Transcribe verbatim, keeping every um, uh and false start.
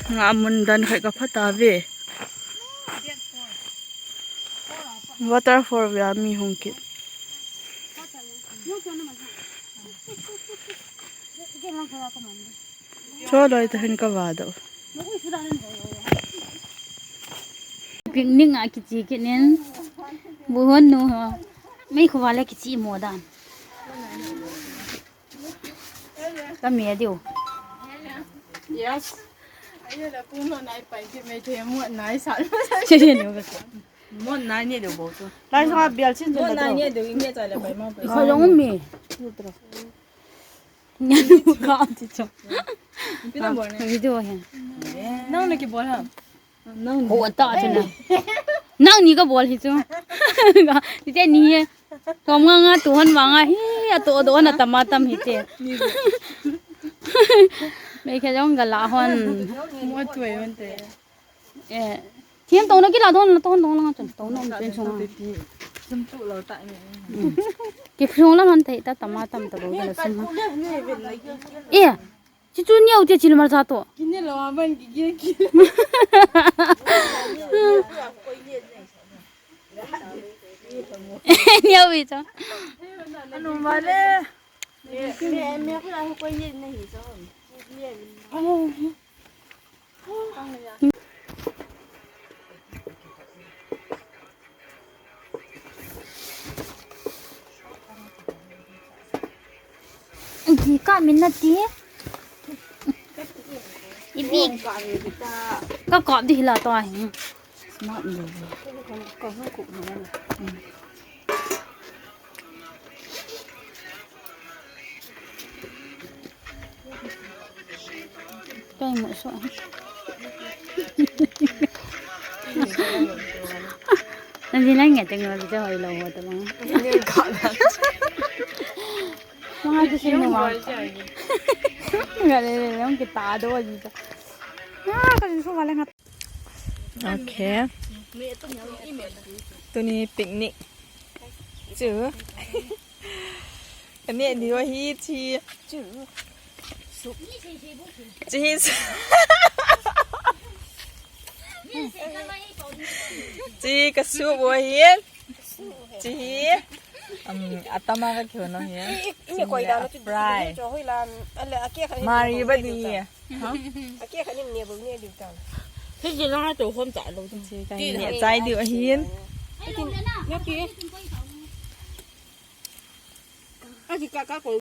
Nga mun dan khai ka phata ve. Waterfall ve a mi hung kit. Cho loi ta hin ka va do. Picnic a kichi kit nin. Bu hon nu ho. Mei kho va le kichi mo dan. Ka mi a diu. Yes. Ayo la pu no nai pai ki mei the mo nai sa. Che che ni ka. Mo nai ni diu bo tu. Lai sa bial chin mo nai ni diu nge cha le pai mo pai. Kho jong mi. Nya nu ka ti cho. Pi na bol ne. Video he. Nang na ki bol ha. Ho ta chu na. Nang ni ka bol hi chu. Ti te ni he. Kom nga nga tu hon vang a hi a to do na tama tam hi te. Mei khe jong ga la hon. Mo tu e hon te. Eh. Thiam to na ki la don na to hon dong la nga chun to na um chen chung. Sum tu lo ta ni. Ki phrung la hon thei ta tama tam ta bo la sum. Eh. Chi chu niau te chil mar cha to. Kine lo a ban ki ge ki. Niau wi cha. Anu ma le. Me me khu la ko ye ne hi cha. Ji ka min na ti. Ibi. Ka ka di la to ahi. Smart ni. Ka ha ku na. Kai mo so. Nanti nang nge teng lo kita hoi lo ho ta bang. Mga tu sino ma. Nga le le lang kita do ji ta. Ah, kasi so wala nga. Okay. Tuni picnic. Chu. Ka neh diu ahi chi. Chi hi. Chi ka soup u ahi. Chi hi. Um, atama ka kihon u ahi. Ine koi da no fry. Mari ba di. Ake kha nim ne bol ne diu ta. Thil ji langa to hom ta lo. Chi ka neh chai diu ahin. Ati ka ka ko.